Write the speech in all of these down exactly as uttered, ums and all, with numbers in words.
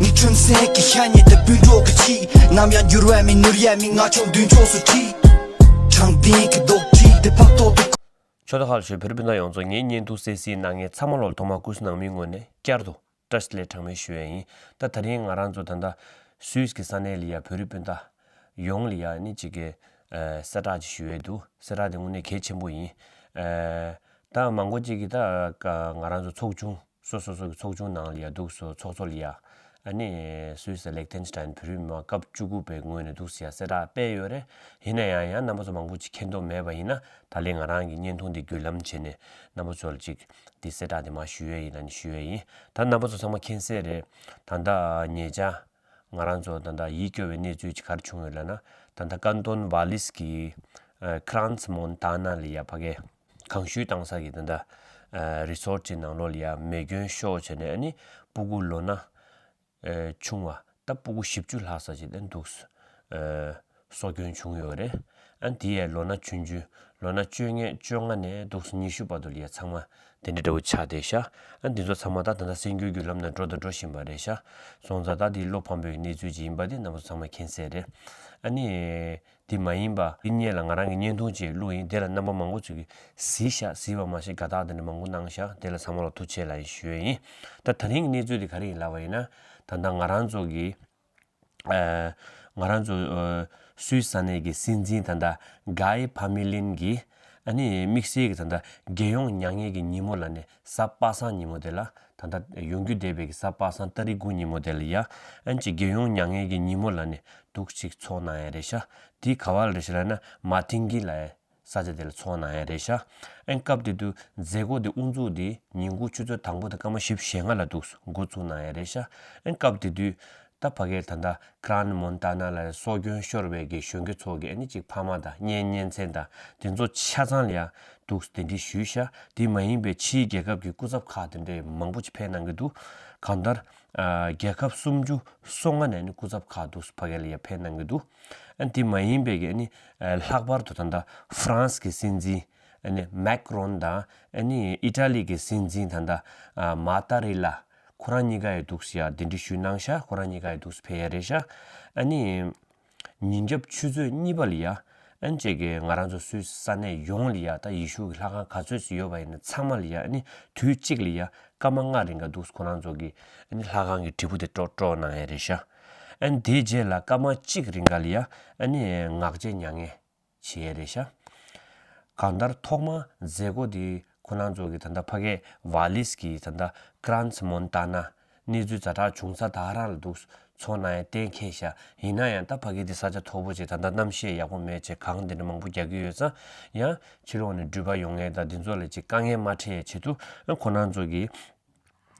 ངའི་ཁྲིམས་སེང་གི་ཤ་ཉེ་དེ་སྤུན་གྲོགས་ཀྱི་ཆེད། ནམ་ཡང་འགྱུར་བ་མེད་ནོར་ཡ་མེད། ང་ཆུང་མདུན་ཕྱོགས་སུ་ཁྲིད། དྲང་བདེན་གྱི་རྡོག་ཁྲིད་དེ་ཕག་ཐོག་ཏུ། ཆོས་དང་ཁ་ལ་ཞོལ་བོད་རིགས་སྤུན་ཟླ་ཡོངས་རྫོགས། ངའི་བརྙན་ཐུང་གསན་གཟིགས་གནང་མཁན་ཚང་མ་ལོར་ཐོག་མར་སྐུ་གཟུགས་ནང་མིའི་ངོས་ནས་བསྐྱར་དུ་བཀྲ་ཤིས་བདེ་ལེགས་གྲངས་མེད་ཞུ་ཡས་ཡིན། ད་དེ་རིང་ང་རང་ཚོ་ད་ལྟ་སུད་སི་གི་ས་གནས་ལ་ཡ་བོད་རིགས་སྤུན་ཟླ་ཡོངས་ལ་ཡ་ནི་གཅིག་གི་ཨ་གསལ་བསྒྲགས་ཅིག་ཞུ་ཡས་འདུག་གསལ་བསྒྲགས་དེ་དངོས་གནས་གལ་ཆེན་པོ་ཡིན། ཨ་ད་མང་པོ་ཅིག་གིས་ད་ང་རང་ཚོ་ཚོགས་ཆུང་སོ་སོ་སོ་གི་ཚོགས་ཆུང་ནང་ལ་ཡ་འདུག་སོ་ཚོགས་གཙོ་ལ་ཡ། ཨ་ནི་སུད་སི་ལེག་ཐེན་སི་ཊན་བོད་རིགས་མི་མང་སྐབས་བཅུ་དགུ་པའི་ངོས་ནས་འདུག་སེ་ཡ་གསལ་བསྒྲགས་སྤེལ་ཡོད་རེད། ཡིན་ན་ཡང་ཡང་རྣམ་པ་ཚོ་མང་པོ་ཅིག་མཁྱེན་རྟོགས་མེད་པ་ཡིན་ན། ད་ལན་ང་རང་གི་བརྙན་ཐུང་འདི་བརྒྱུད་ལམ་བྱས་ནས་རྣམ་པ་ཚོ་ལ་ཅིག་འདི་གསལ་བསྒྲགས་འདི་མར་ཞུ་ཡས་ཡིན་ལབ་ནས་ཞུ་ཡས་ཡིན། ད་རྣམ་པ་ཚོ་ཚང་མ་མཁྱེན་གསལ་རེད། ད་ལྟ་ཉེ་ཆར་ང་རང་ཚོ་ད་ལྟ་ཡིད་སྐྱོ་བའི་གནས་ཚུལ་ཅིག་ག་རེ་བྱུང་ཡོད་ལབ་ན། ད་ལྟ་ཀན་ཏོན་ཝ་ལིས་ཀྱི་ཨ་ཁྲན་སི་མོན་ཏཱ་ན་ལ་ཡ་ཕ་གི་གངས་ཤུད་བཏང་ས་གི་ད་ལྟ་ཨ་རི་སོར་ཊི་ཅིག་ནང་ལོགས་ལ་ཡ་མེ་སྐྱོན་ཤོར་བྱས་ནས། ཨ་ནི་སྤུ་གུ་ལོ་ན་ཨེ་ཆུང་བ་ད་སྤུ་གུ་བཞི་བཅུ་ལྷག་ཙམ་ཅིག་ད་འདུག་སེ་ཨེ་སྲོག་སྐྱོན་བྱུང་ཡོད་རེད། ཨ་དེ་ཡས་ལོ་ན་ཆུང་ཆུང་ལོ་ན་བཅོ་ལྔ་བཅོ་ལྔ་ནས་འདུག་སེ་ཉི་ཤུ་བར་དུ་ལ་ཡ་ཚང་མ་དེ་འདྲ་འདྲ་བོ་ཆགས་བསྡད་ཤག་ཨ་འདི་ཚོ་ཚང་མ་ད་ད་ལྟ་གསར་འགྱུར་བརྒྱུད་ལམ་ནང་འགྲོ་དང་འགྲོ་བཞིན་པ་རེད་ཤག་སོང་ཙང་ད་འདི་བློ་ཕམ་པའི་གནས་ཚུལ་ཅིག་ཡིན་པ་དེ་རྣམ་པ་ཚང་མ་མཁྱེན་གསལ་རེད། ཨ་ནི། དེ་མ་ཡིན་པ་དེ་སྔོན་ལ་ང་རང་གིས་བརྙན་ཐུང་ཅིག་བླུགས་ཡིན། དེ་ལ་རྣམ་པ་མང་པོ་ཅིག་གིས་གཟིགས་ཤག་གཟིགས་པ་མ་ཟད་དགའ་རྟགས་དེ་འདྲ་མང་པོ་གནང་ཤག་དེ་ལ་ཚང་མ་ལ་ཐུགས་རྗེ་ཆེ་ལབ་ཡིན་ཞུ་ཡས་ཡིན། ད་དེ་རིང་གི་གནས་ཚུལ་དེ་ག་རེ་ཡིན་ལབ་པ་ཡིན་ན། ད་ལྟ་ང་རང་ཚོ་གི་ཨ་ང་རང་ཚོ་ཨ་སུད་སི་ས་གནས་ཀྱི་སྲིད་འཛིན་ད་ལྟ་གྷའི་ཕ་མི་ལིན་གྱིས་ཨ་ནི་དམིགས་བསལ་གྱི་ད་ལྟ་རྒྱལ་ཡོངས་མྱ་ངན་གྱི་ཉིན་མོ་ལབ་ནས་གཟའ་པ་སངས་ཉིན་མོ་དེ་ལ། ད་ལྟ་ཡོང་རྒྱུ་བསྡད་པའི་གི་གཟའ་པ་སངས་ཏ་རིག་དགུ་ཉིན་མོ་དེ་ལ་ཡ། ཨ་ནི་ཅིག་རྒྱལ་ཡོངས་མྱ་ངན་གྱི་ཉིན་མོ་ལབ་ནས་འདུག་ཅིག་ཚོགས་གནང་ཡ་རེད་ཤག་དེ་ག་བ་ལ་རེད་ཤག་ལབ་ན་མ་ཏིང་གི་ལབ་ཡ་ས་ཆ་དེ་ལ་ཚོགས་གནང་ཡ་རེད་ཤག་ཨ་ནི་སྐབས་དེ་དུས་མཛད་སྒོ་དེ་དབུ་འཛུགས་དེ་ཉིན་གུང་ཆུ་ཚོད་དང་པོ་དང་སྐར་མ་བཞི་བཅུ་ཞེ་ལྔ་ལ་འདུག་འགོ་བཙུགས་གནང་ཡ་རེད་ཤག་ཨ་ནི་སྐབས་དེ་དུས་ད་ཕ་གིར་ད་ལྟ་ཁྲན་མོན་ཏཱ་ན་ལ་སྲོག་སྐྱོན་ཤོར་བའི་གི་གཞོན་སྐྱེས་ཚོ་གི་ཨ་ནི་ཅིག་ཕ་མ་དང་གཉེན་གཉེན་ཚན་དང་དེ་ཚོ་ཆ་ཚང་ལ་ཡ་འདུག་གདན་འདྲེན་ཞུས་ཤག་དེ་མ་ཡིན་པའི་ཕྱིའི་རྒྱལ་ཁབ་ཀྱི་སྐུ་ཚབ་ཁག་དེ་འདྲས་མང་པོ་ཅིག་ཕེབས་གནང་གི་འདུག་གང་ལྟར་ཨ་རྒྱལ་ཁབ་སུམ་ཅུ་སོ་ལྔ་ནས་ནི་སྐུ་ཚབ་ཁག་འདུག་ཕ་གི་ལ་ཡ་ཕེབས་གནང་གི་འདུག་ཨ་དེ་མ་ཡིན་པའི་གི་ཨ་ནི་ཨ་ལྷག་པར་དུ་ད་ལྟ་ཧྥ་རན་སི་གི་སྲིད་འཛིན་ཨ་ནི་མེག་རོན་དང་ཨ་ནི་ཨི་ཊ་ལི་གི་སྲིད་འཛིན་ད་ལྟ་ཨ་མ་ཏཱ་རེ་ལ། ཁོ་རང་གཉིས་ཀ་ཡི་འདུག་སེ་ཡ་གདན་འདྲེན་ཞུས་གནང་ཤག་ཁོ་རང་གཉིས་ཀ་ཡི་འདུག་སེ་ཕེབས་ཡ་རེད་ཤག་ཨ་ནི། ཉིན་རྒྱབ་ཆུ་ཚོད་གཉིས་པ་ལ་ཡ། ཨ་ནི་ཅིག་གི་ང་རང་ཚོ་སུད་སི་ས་གནས་ཡོངས་ལ་ཡ་ད་ཡེ་ཤུ་གི་ལྷ་ཁང་ག་ཚོད་ཙམ་ཡོད་པ་ཡིན་ན་ཚང་མ་ལ་ཡ། ཨ་ནི་དུས་གཅིག་ལ་ཡ་སྐར་མ་ལྔ་རིང་ག་འདུག་སེ་ཁོ་རང་ཚོ་གི་ཨ་ནི་ལྷ་ཁང་གི་དྲིལ་བུ་དེ་དཀྲོག་དཀྲོག་གནང་ཡ་རེད་ཤག་ཨ་ནི་དེའི་རྗེས་ལ་སྐར་མ་གཅིག་རིང་ག་ལ་ཡ་ཨ་ནི་ངག་བཅད་མྱ་ངན་བྱས་རེད་ཤག་གང་ལྟར་ཐོག་མར་མཛད་སྒོ་འདི་ཁོ་རང་ཚོ་གི་ད་ལྟ་ཕ་གི་ཝ་ལིས་ཀྱི་ད་ལྟ་ཀྲན་སི་མོན་ཏཱ་ན་གནས་ཚུལ་ཛ་དྲག་བྱུང་ས་དེ་རང་ལ་འདུག་ཚོགས་གནང་ཡ་གཏན་འཁེལ་ཤག་ཡིན་ན་ཡང་ད་ཕ་གི་འདི་ས་ཆ་མཐོ་པོ་ཅིག་ད་ལྟ་གནམ་གཤིས་ཡག་པོ་མེད་བྱས་གངས་འདི་འདྲ་མང་པོ་རྒྱག་གི་ཡོད་ཙང་། ཡང་ཕྱི་ལོགས་ནས་འགྲུལ་པ་ཡོང་མཁན་དང་འདི་ཚོ་ལ་ཅིག་དཀའ་ངལ་མ་འཕྲད་ཡའི་ཆེད་དུ་ཁོ་རང་ཚོ་གི་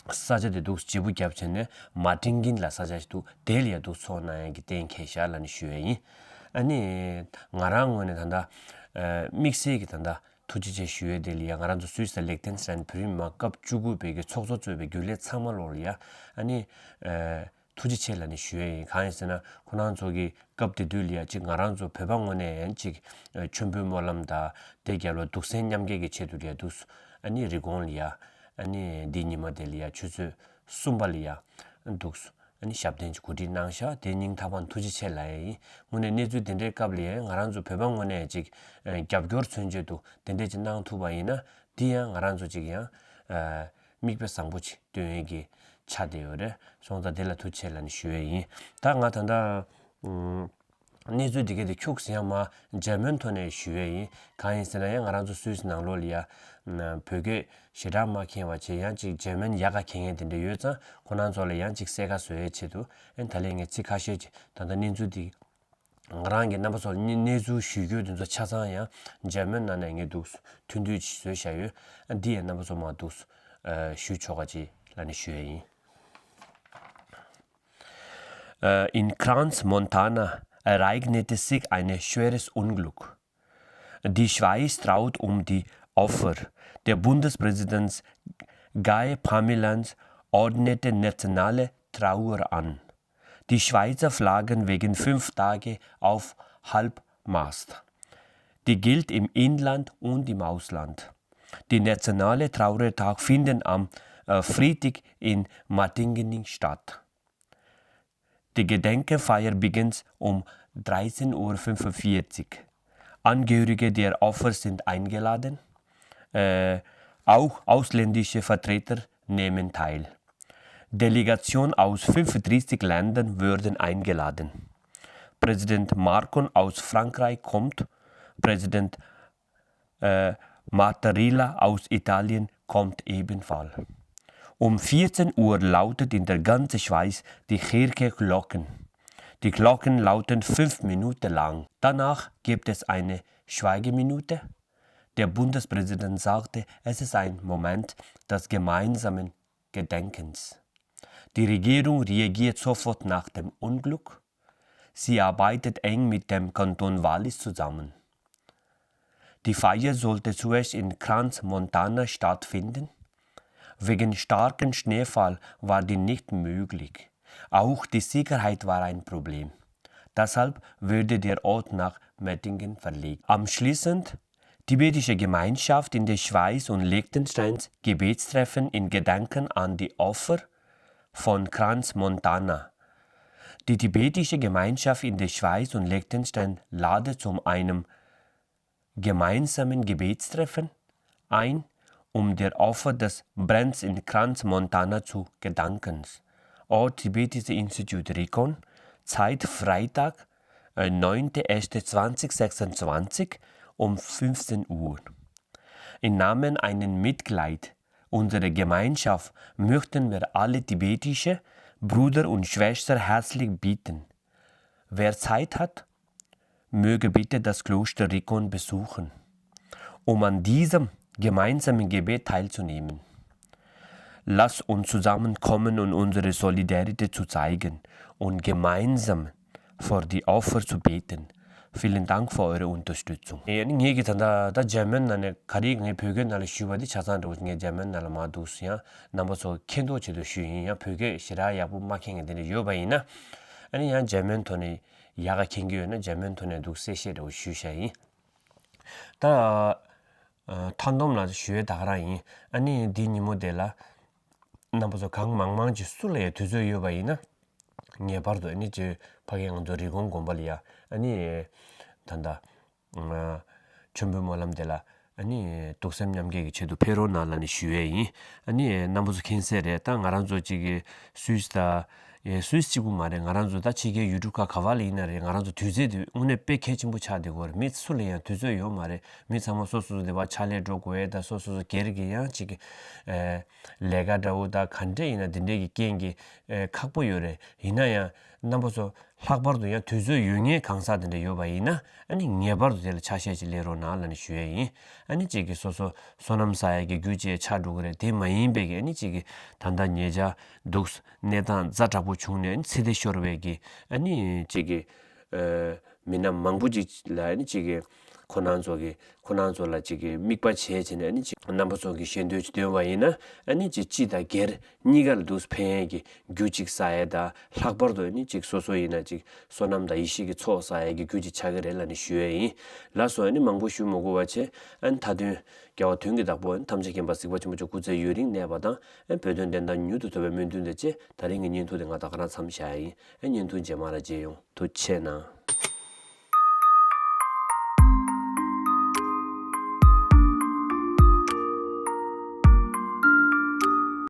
ས་ཆ་དེ་འདུག་སེ་བརྗེ་པོ་བརྒྱབ་བྱས་ནས་མ་ཏིང་གིན་ལ་ས་ཆ་ཞིག་འདུག་དེ་ལ་ཡ་འདུག་ཚོགས་གནང་ཡ་གི་གཏན་འཁེལ་ཤག་ལབ་ནས་ཞུ་ཡ་ཡིན། ཨ་ནི་ང་རང་ངོས་ནས་ད་ལྟ་ཨ་དམིགས་བསལ་གྱི་ད་ལྟ་ཐུགས་རྗེ་ཆེ་ཞུ་ཡ་དེ་ལ་ཡ་ང་རང་ཚོ་སུད་སི་དང་ལེག་ཐེན་སི་ཊན་བོད་རིགས་མི་མང་སྐབས་བཅུ་དགུ་པའི་གི་ཚོགས་གཙོ་གཙོས་པའི་རྒྱུན་ལས་ཚང་མ་ལོག་ལ་ཡ། ཨ་ནི་ཨ་ཐུགས་རྗེ་ཆེ་ལབ་ནས་ཞུ་ཡ་ཡིན། གང་ཡིན་ཟེར་ན་ཁོ་རང་ཚོ་གི་སྐབས་དེ་དུས་ལ་ཡ་ཅིག་ང་རང་ཚོ་བོད་པ་ངོས་ནས་ཡང་ཅིག་ཨ་མཆོད་འབུལ་སྨོན་ལམ་དང་དེ་རྒྱབ་ལ་གདུང་སེམས་མཉམ་སྐྱེད་ཀྱི་ཆེད་དུ་ལ་ཡ་འདུག་སེ་ཨ་ནི་རི་ཀོན་ལ་ཡ། ཨ་ནི་འདི་ཉི་མ་དེ་ལ་ཡ་ཆུ་ཚོད་གསུམ་པ་ལ་ཡ་འདུག་སེ་ཨ་ནི་ཞབས་བརྟན་ཅིག་གོ་སྒྲིག་གནང་ཤག་དེ་སྙིང་ཐག་པ་ནས་ཐུགས་རྗེ་ཆེ་ལབ་ཡ་ཡིན། དངོས་གནས་གནས་ཚུལ་དེ་འདྲའི་སྐབས་ལ་ཡ་ང་རང་ཚོ་བོད་པ་ངོས་ནས་ཅིག་ཨ་རྒྱབ་སྐྱོར་མཚོན་བྱེད་དུ་དེ་འདྲས་ཅིག་གནང་ཐུབ་པ་ཡིན་ན། དེ་ཡང་ང་རང་ཚོ་ཅིག་ཡང་ཨ་མིག་དཔེ་བཟང་པོ་ཅིག་སྟོན་ཡས་ཀྱི་ཆ་དེ་ཡོད་རེད། སོང་ཙང་དེ་ལ་ཐུགས་རྗེ་ཆེ་ལབ་ནས་ཞུ་ཡས་ཡིན། ད་ང་ད་ལྟ་ཨུམ་གནས་ཚུལ་འདི་ག་དེ་ཁྱུག་ཙམ་ཡང་མ་འཇར་མན་ཐོག་ནས་ཞུ་ཡས་ཡིན། གང་ཡིན་ཟེར་ན་ཡང་ང་རང་ཚོ་སུད་སི་ནང་ལོགས་ལ་ཡ་ན་བོད་སྐད་ཞེ་དྲག་མ་མཁྱེན་པ་བྱས་ཡང་ཅིག་འཇར་མན་ཡག་ག་མཁྱེན་མཁན་དེ་འདྲ་ཡོད་ཙང་ཁོ་རང་ཚོ་ལ་ཡང་ཅིག་གསལ་ཁ་བཟོ་ཡས་ཆེད་དུ་ཨ་ནི་ད་ལན་ངས་ཚིག་ཁ་ཤས་ཅིག་ད་ལྟ་གནས་ཚུལ་འདི། ང་རང་གིས་རྣམ་པ་ཚོར་གནས་གནས་ཚུལ་ཞུ་རྒྱུ་དེ་ཚོ་ཆ་ཚང་ཡང་འཇར་མན་ནང་ནས་ངས་འདུག་སེ་ཐུང་ཐུང་ཅིག་བཟོས་བཞག་ཡོད། ཨ་འདི་ཡང་རྣམ་པ་ཚོ་མར་འདུག་སེ་ཨ་ཞུ་ཆོག་ག་ཅིག་ལབ་ནས་ཞུ་ཡས་ཡིན། Äh, In Crans-Montana ereignete sich ein schweres Unglück. Die Schweiz trauert um die Opfer. Der Bundespräsident Guy Parmelin ordnete nationale Trauer an. Die Schweizer Flaggen wegen fünf Tage auf Halbmast. Die gilt im Inland und im Ausland. Die nationale Trauertag finden am äh, Freitag in Matingeni statt. Die Gedenkfeier beginnt um dreizehn Uhr fünfundvierzig. Angehörige der Opfer sind eingeladen. Äh, auch ausländische Vertreter nehmen teil. Delegation aus fünfunddreißig Ländern wurden eingeladen. Präsident Macron aus Frankreich kommt, Präsident äh, Mattarella aus Italien kommt ebenfalls. Um vierzehn Uhr lautet in der ganzen Schweiz die Kirchenglocken. Die Glocken lauten fünf Minuten lang. Danach gibt es eine Schweigeminute. Der Bundespräsident sagte, es ist ein Moment des gemeinsamen Gedenkens. Die Regierung reagiert sofort nach dem Unglück. Sie arbeitet eng mit dem Kanton Wallis zusammen. Die Feier sollte zuerst in Crans-Montana stattfinden. Wegen starken Schneefall war die nicht möglich. Auch die Sicherheit war ein Problem. Deshalb wurde der Ort nach Mettingen verlegt. Anschließend tibetische Gemeinschaft in der Schweiz und Liechtensteins Gebetstreffen in Gedanken an die Opfer von Crans-Montana. Die tibetische Gemeinschaft in der Schweiz und Liechtenstein lade zu einem gemeinsamen Gebetstreffen ein, um der Opfer des Brenns in Crans-Montana zu gedanken. Ort Tibetische Institut Rikon, Zeit Freitag, äh, neunter erster zwanzig sechsundzwanzig um fünfzehn Uhr. Im Namen einen Mitglied unserer Gemeinschaft möchten wir alle tibetische Brüder und Schwestern herzlich bitten, wer Zeit hat, möge bitte das Kloster Rikon besuchen, um an diesem gemeinsamen Gebet teilzunehmen. Lasst uns zusammenkommen und unsere Solidarität zu zeigen und gemeinsam für die Opfer zu beten. Vielen Dank für eure Unterstützung. ཨེ་ནི་ངེད་ཀྱིས་ད་ལྟ་ད་འཇར་མན་ནང་ནས་ག་རེ་ངས་བོད་སྐད་ནང་ལ་ཞུས་པ་དེ་ཆ་ཚང་འདྲ་བོ་ངས་འཇར་མན་ནང་ལ་མར་འདུག་སེ་ཡང་རྣམ་པ་ཚོ་མཁྱེན་རྟོགས་ཆེད་དུ་ཞུས་ཡིན། ཡང་བོད་སྐད་ཞེ་དྲག་ཡག་པོ་མ་མཁྱེན་མཁན་དེ་འདྲ་ཡོད་པ་ཡིན་ན། ཨ་ནི་ཡང་འཇར་མན་ཐོག་ནས་ཡག་ག་མཁྱེན་གྱི་ཡོད་ན་འཇར་མན་ཐོག་ནས་འདུག་སེ་གསལ་བཤད་འདྲ་བོ་ཞུས་བཞག་ཡིན། ད་ཨ་མཐའ་སྡོམ་ལ་ཞུ་ཡས་ད་ག་རང་ཡིན། ཨ་ནི་འདི་ཉིན་མོ་དེ་ལ་རྣམ་པ་ཚོ་གང་མང་མང་ཅིག་སུ་ལ་ཡང་དུས་ཚོད་ཡོད་པ་ཡིན་ན་ངེས་པར་དུ་ཨ་ནི་ཅིག་ཕ་གི་ང་ཚོ་རི་ཀོན་དགོན་པ་ལ་ཡ་ཨ་ནི་ད་ལྟ་མཆོད་འབུལ་སྨོན་ལམ་དེ་ལ་ཨ་ནི་གདུག་སེམས་མཉམ་སྐྱེད་ཀྱི་ཆེད་དུ་ཕེབས་རོགས་གནང་ལབ་ནས་ཞུ་ཡས་ཡིན། ཨ་ནི་རྣམ་པ་ཚོ་མཁྱེན་གསལ་རེད། ད་ང་རང་ཚོ་གཅིག་གི་སུད་སི་དང་ཨེ་སུད་སི་གཅིག་པུ་མ་རེད། ང་རང་ཚོ་ད་ཕྱི་རྒྱལ་ཡུལ་གྲུ་ཁག་ག་བ་ལ་ཡིན་ན་རེད། ང་རང་ཚོ་དུས་ཚོད་དེ་དངོས་གནས་དཔེ་གལ་ཆེན་པོ་ཆགས་བསྡད་ཀྱི་ཡོད་རེད། མི་སུ་ལ་ཡང་དུས་ཚོད་ཡོད་མ་རེད། མི་ཚང་མ་སོ་སོ་སོ་དེ་བ་ཕྱག་ལས་འགྲོ་དགོས་ཡས་དང་སོ་སོ་སོ་སྒེར་གྱི་ཡང་གཅིག་གི་ཨེ་ལས་ཀ་འདྲ་བོ་དང་ག་འདྲས་ཡིན་ན་དེ་འདྲས་ཀྱི་རྐྱེན་གྱིས་ཨེ་ཁག་པོ་ཡོད་རེད། ཡིན་ན་ཡང་རྣམ་པ་ཚོ་ལྷག་པར་དུ་ཡང་དུས་ཚོད་ཡོད་མཁན་གང་ཟག་དེ་འདྲ་ཡོད་པ་ཡིན་ན་ཨ་ནི་ངེས་པར་དུ་དེ་ལ་ཆ་ཤས་ཅིག་ལེན་རོགས་གནང་ལབ་ནས་ཞུ་ཡས་ཡིན། ཨ་ནི་གཅིག་གིས་སོ་སོ་སོ་ནམ་བཟའ་ཡས་ཀྱི་རྒྱུ་ཅིག་ཆགས་འགྲོ་གི་རེད། དེ་མ་ཡིན་པའི་གི་ཨ་ནི་གཅིག་གིས་ད་ལྟ་ཉེ་ཆར་འདུག་གནས་སྟངས་ཛ་དྲག་པོ་བྱུང་ནས་ཨ་ནི་ཚེ་འདས་ཤོར་བའི་གི་ཨ་ནི་གཅིག་གིས་ཨ་མི་སྣ་མང་པོ་ཅིག་ལ་ཨ་ནི་གཅིག་གིས་ཁོ་རང་ཚོ་གི་ཁོ་རང་ཚོ་ལ་གཅིག་གི་དམིགས་པ་བྱས་བྱས་ནས་ཨ་ནི་གཅིག་རྣམ་པ་ཚོ་གི་ཞལ་འདོན་ཅིག་འདོན་པ་ཡིན་ན་ཨ་ནི་གཅིག་སྤྱི་དང་སྒེར་གཉིས་ཀ་ལ་འདུག་ཕན་ཡས་ཀྱི་རྒྱུ་གཅིག་བསགས་ཡས་དང་། ལྷག་པར་དུ་ཨ་ནི་གཅིག་སོ་སོ་ཡིན་ན་གཅིག་བསོད་ནམས་དང་ཡེ་ཤེས་ཀྱི་ཚོགས་བསགས་ཡས་ཀྱི་རྒྱུ་གཅིག་ཆགས་ཀྱི་རེད་ལབ་ནས་ཞུ་ཡས་ཡིན། ལགས་སོ། ཨ་ནི་མང་པོ་ཞུ་མ་དགོས་པ་བྱས། ཨ་ནི་མཐའ་དོན་རྒྱལ་བ་དོན་གྱི་བདག་པོ་ཨ་ནི་ཐམས་ཅད་མཁྱེན་པ་གཟིགས་པ་ཆེན་པོ་མཆོག་སྐུ་ཚེ་ཡུན་རིང་གནས་པ་དང་། ཨ་ནི་བོད་དོན་བདེན་མཐའ་མྱུར་དུ་ཐོབ་པའི་སྨོན་འདུན་དང་བཅས་ད་རིང་གི་བརྙན་ཐུང་དེ་ང་ད་ག་རང་མཚམས་བཞག་ཡིན། ཨ་ནི་བརྙན་ཐུང་རྗེས་མ་ལ་མཇལ་ཡོང་། ཐུགས་རྗེ་གནང་།